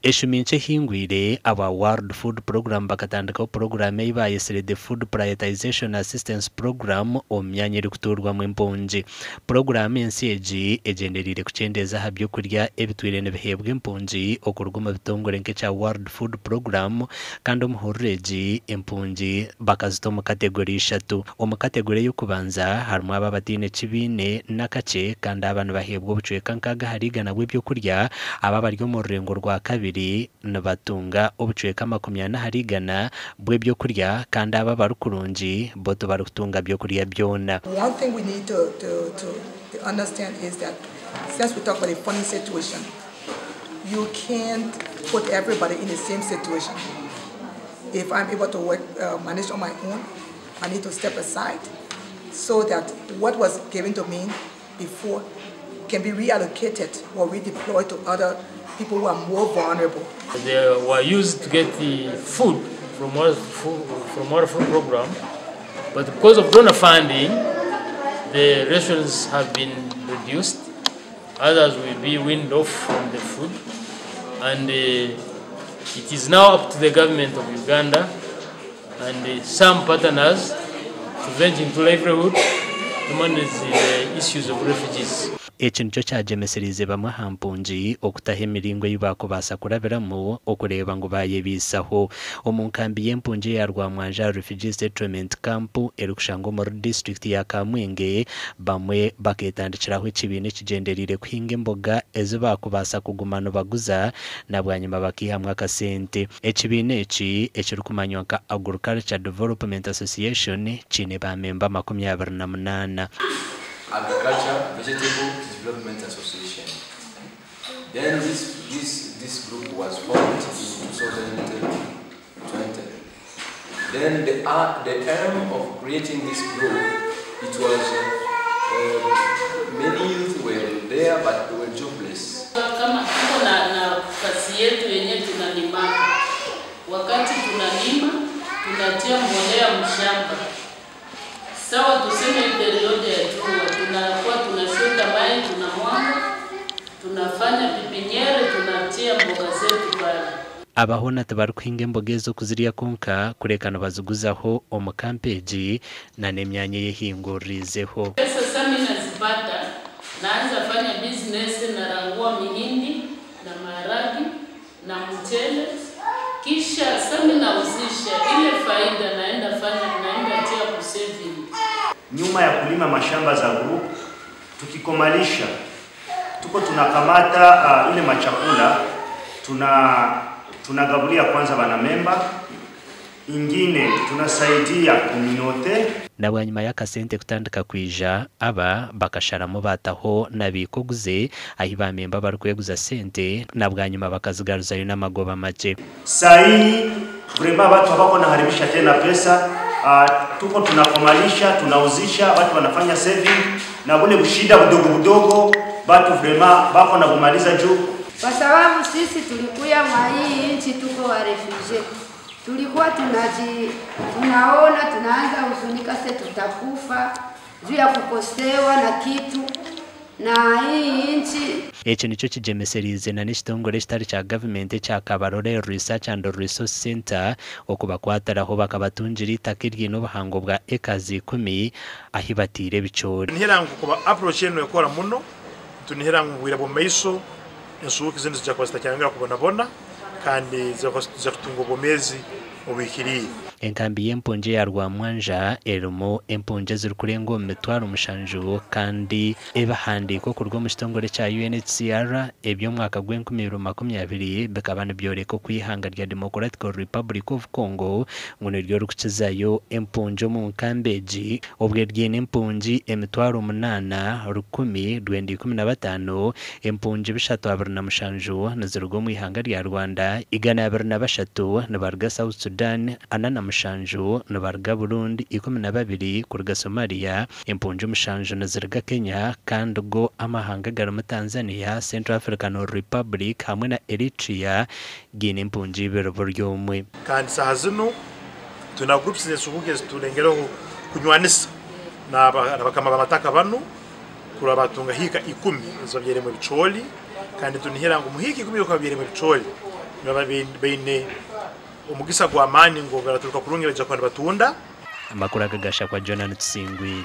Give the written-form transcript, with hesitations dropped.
Eshumi nkye ehingwire, aba World Food Programme bakatandikaho puroguraamu ei baayetsire The Food Prioritization Assistance Programme omu myanya erikutuurwamu empungi. Puroguraamu ensya egi egyendereire kukyendeeza aha by'okurya ebitwire nibiheebwa empungi okuruga omu bitongore nk'ekya World Food Programme kandi omu hururu egi empungi bakazita omu kategore ishatu. Omu kategore ey'okubanza harimu abo abataine ki baine n'akakye kandi aba nibaheebwa obucweka nkaaga ahari igana bw'ebyokurya, abo abari omu rurengo rwa kabiri nibatunga obucweka 40 ahari igana bw'ebyokurya kandi abo abari kurungi bo tibarikutunga byokurya byona. One thing we need to understand is that since we talk about a funding situation, you can't put everybody in the same situation. If I'm able to work, manage on my own, I need to step aside so that what was given to me before can be reallocated or redeployed to other people who are more vulnerable. They were used to get the food from our food program, but because of donor funding, the rations have been reduced. Others will be weaned off from the food, and it is now up to the government of Uganda and some partners to venture into livelihood to manage the issues of refugees. Eki nikyo kyagyemesereize bamwe aha mpungi okutaho emiringo ei baakubaasa kurabiramu okureeba ngu baayebiisaho. Omu nkambi y'empungi eya Rwamwanja Refugee Settlement Camp erikushangwa omuri disiturikiti ya Kamwenge, bamwe bakeetandikiraho ekibiina ekigyendereire kuhinga emboga ezi baakubaasa kuguma nibaguza na bwanyima bakaihamu akasente. Ekibiina eki ekirikumanywa nka Agriculture Development Association kiine baamemba 28. Agriculture Vegetable Development Association. Then this group was formed in 2020. Then the aim of creating this group, it was many youth were there, but they were jobless. Kama tuko na nafasi yetu yenye tunalimaka, wakati tunalima tunatia mbolea mshamba, sawa tuseme période ya jua, tunakuwa tunashota maji, tunamwaga, tunafanya pépinière, tunatia mboga zetu pale. Abahona tibarikuhinga emboga ezo kuzirya konka, kureka nibaziguzaho omu kampi egi na n'emyanya eyehinguririzeho. Pesa sasa mimi nazipata, naanza fanya business, narangua mihindi na maharagi na mchele, kisha sasa mimi nauzisha ile faida, naenda fanya, naenda tia ku saving. Nyuma ya kulima mashamba za group, tukikomalisha tuko tunakamata ile machakula tunagabulia kwanza bana memba, ingine tunasaidia communauté. Na bwanyima y'akasente kutandika kwija, aba bakasharamu bataho nabikoguze ahi bamemba barikweguza sente na bwanyima bakazigaruzayo n'amagoba make. Sai vraiment watu wako naharibisha tena pesa, tuko tunakomalisha, tunauzisha, watu wanafanya saving na bule bushida budogo budogo watu vraiment bako na kumaliza juu. Kwa sababu sisi tulikuya mwa hii nchi tuko wa réfugiés, tulikuwa tunaona tunaanza huzunika se tutakufa juu ya kukosewa na kitu na hii nchi. Eki nikyo kigyemeserize na n'ekitongore ekitari kya gavumenti ekya Kabarole Research and Resource Center okubakwatiraho bakabatungira itaka eryine obuhango bwa ekazi 10 ahi batiire ebicoori. Nihira ngu kuba approach eno ekora muno, tunihira ngu bwira bw'omumaiso ensuuki zinu zijja kuba zitakyayongera kubonabona kandi zijja kutunga obwomeezi obuhikiriire. Enkambi y'empungi ya Rwamwanja erimu empungi ezirikurenga omu 700,000 kandi ebihandiiko okuruga omu kitongore kya UNHCR eby'omwaka gw'enkumi ibiri makumi abiri bikaba nibyoreka oku ihanga rya Democratic Republic of Congo ngu niryo rikukizayo empungi omu nkambi egi, obwe ryine empungi 8,115. Empungi 327 niziruga omu ihanga rya Rwanda, 123 nibaruga South Sudan, 47 nibaruga Burundi, 12 kuruga Somalia, empungi 7 niziruga Kenya, kandi go amahanga garimu Tanzania, Central African Republic hamwe na Eritrea giine empungi 2 buri omwe. Kandi saha zinu tuna groups z'ensubuke zitulengereho kunywanisa n'abakama b'amataka banu kuraba batunga hika 10 ezibabyeremu ebicoori, kandi tunihira ngu muhika 10 yokubabyeremu ebicoori. Nibaba baine omugisa gw'amaani ngu baraturuka kurungi baija kuba nibatunda. Amakuru aga gashakwa Jonan Tusingwire.